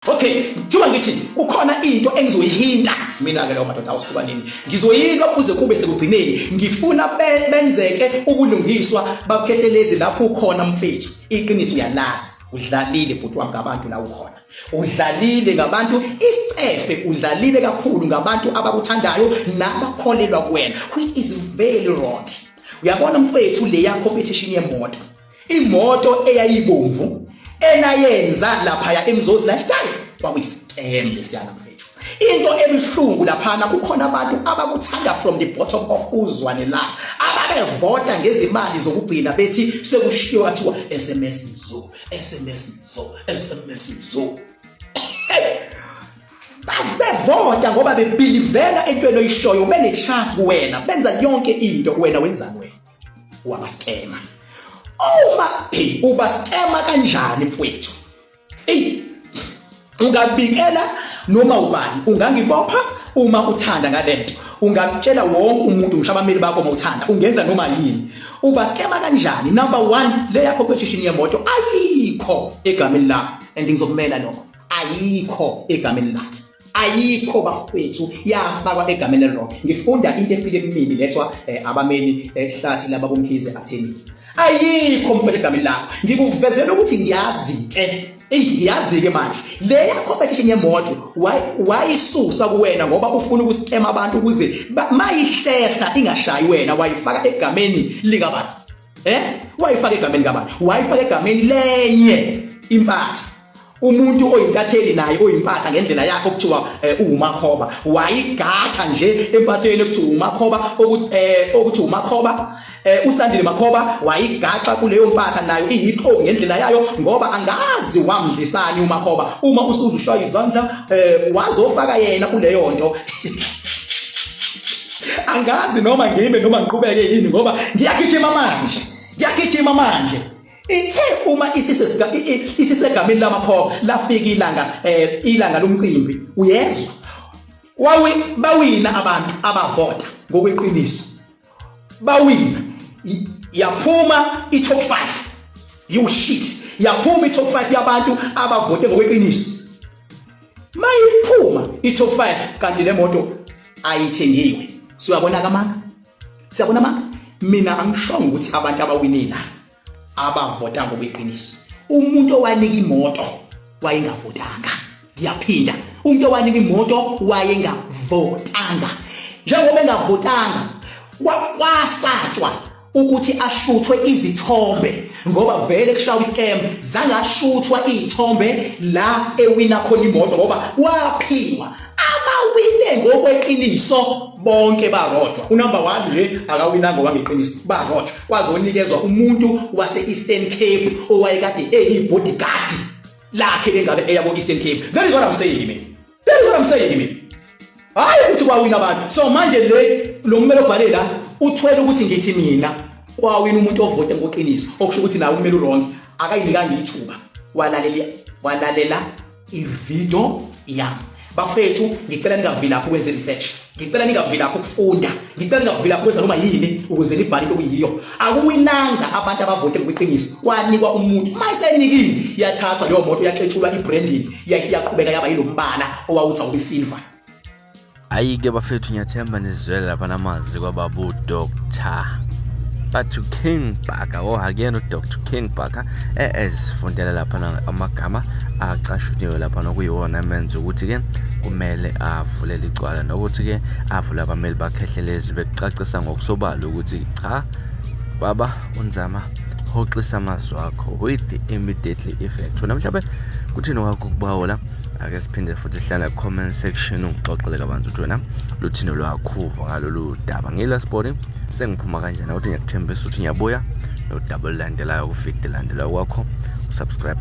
Okay, kuthiwa ngithi kukhona into engizoyihinta mina ke leyo madoda awusuka nini. Ngizoyilwa kuze kube sekugcineni. Ngifuna benzeke ubulungiswa bakhehlelezi lapho ukhona mfethu. Iqiniso uyalazi. Udlalile bhuti wami ngabantu la ukhona. Udlalile ngabantu isicefe, udlalile kakhulu ngabantu abakuthandayo nabakholelwa kuwena, which is very wrong. Uyabona mfethu leya competition yemoto. Imoto eyayibomvu enayenza laphaya eMzozi Lifestyle kwakuyiscam lesiyana mfethu. Into ebuhlungu laphana kukhona abantu abakuthanda from the bottom of uzwane la ababevota ngezimali zokugcina bethi sekushiwo kathiwa SMS Mzo, SMS Mzo, SMS Mzo. Bavota ngoba bebelivela entweni oyishoyo bene-trust kuwena, benza yonke into wena wenzani wena? Wabaskema. Uma hey ubaskema kanjani mfowethu? Ey ungabikela noma ubani, ungangibopha uma uthanda ngalento, ungamtshela wonke umuntu ngisho abameli bakho uma uthanda, ungenza noma yini. Ubaskema kanjani? Number 1, le yakho competition yemoto ayikho egameni lakho and ngizokumela lokho, ayikho egameni lakhe, ayikho bafethu, yafakwa egameni lelo. Ngifunda into efike kumini lethwa abameli ehlathi laba boMkhize atheni, ayikho mfethu egameni lakho. Ngikuvezela ukuthi ngiyazi ke, eyi ngiyazi ke manje leya competition yemoto wayisusa kuwena ngoba ufuna ukuskema abantu ukuze mayihlehla ingashayi wena, wayifaka egameni likabani? Wayifaka egameni kabani? Wayifaka egameni lenye impatha, umuntu oyintatheli naye oyimpatha ngendlela yakhe okuthiwa uwumakhoba, wayigatha nje empatheni ekuthiwa umakhoba, ukuthi okuthi umakhoba uSandile Makhoba, wayigaxa kuleyo mpatha nayo iyixoki ngendlela yayo, ngoba angazi wamdlisani umakhoba. Uma usuzushaya izandla wazofaka yena kuleyo nto. Angazi noma ngime noma ngiqhubeke yini ngoba ngiyagijima manje, ngiyagijima manje. Ithe uma isisegameni lamakhoba, lafika ilanga ilanga lomcimbi, uyezwa, wawi bawina abantu abavota ngokweqiniso, bawina, yaphuma i-top 5. You shit, yaphuma i-top 5 yabantu abavote ngokweqiniso. Mayiphuma i-top 5 kanti le moto ayithengiwe. Siyabona kamanga, siyabona manga. Mina angishongo ukuthi abantu abawinile abavota ngokweqiniso. Umuntu owanika imoto wayengavotanga. Ngiyaphinda, umuntu owanika imoto wayengavotanga. Njengoba engavotanga, kwasatshwa ukuthi ashuthwe izithombe ngoba vele kushawa iscam, zangashuthwa izithombe la ewina khona imoto ngoba waphiwa. Abawine ngokweqiniso bonke barojwa. Unumber 1 nje akawinanga ngoba ngeqiniso, barojwa, kwazonikezwa umuntu wase-Eastern Cape owayekade eyi-bodyguard lakhe bengabe eya ko-Eastern Cape. That is what I'm saying mina, that is what I'm saying mina. Hayi ukuthi kwawina abantu. So manje le lo mmeli obhale la uthwele ukuthi ngithi mina kwawina umuntu ovote ngoqiniso, okusho ukuthi nawe ummeli wrong, akayinikanga ithuba, walalela walalela ivideo yami. Bafethu, ngicela ningavilaphi ukwenza research, ngicela ningavilaphi ukufunda, ngicela ningavilaphi ukwenza noma yini ukuze nibhale into okuyiyo. Akuwinanga abantu abavote ngokweqiniso, kwanikwa umuntu. Mayisenikile, yathathwa leyo moto, yaxetshulwa i-branding, yayisiyaqhubeka yaba yilombala owawuthi awube silver. Hayi-ke bafethu, ngiyathemba nizizwele lapha namazwi kwababa uDr Bathu King Bhaka. Oh, akuyena uDr King Bhaka, ezifundela lapha amagama acashuniwe lapha nokuyiwona amenza ukuthi-ke kumele avulele icwala nokuthi-ke avule abameli bakhehlelezi bekucacisa ngokusobala ukuthi cha baba uNzama, hoxisa amazwi akho with immediately effect. Wena mhlawumbe kuthini wakho ukubawola? Ake siphinde futhi sihlale comment section ungixoxele kabanzi ukuthi wena luthini lwakhuva ngalolu daba. Ngila sport sengiphuma kanjena ukuthi ngiyakuthembisa ukuthi ngiyabuya nodaba olulandelayo kuvideo elandelayo kwakho. Subscribe.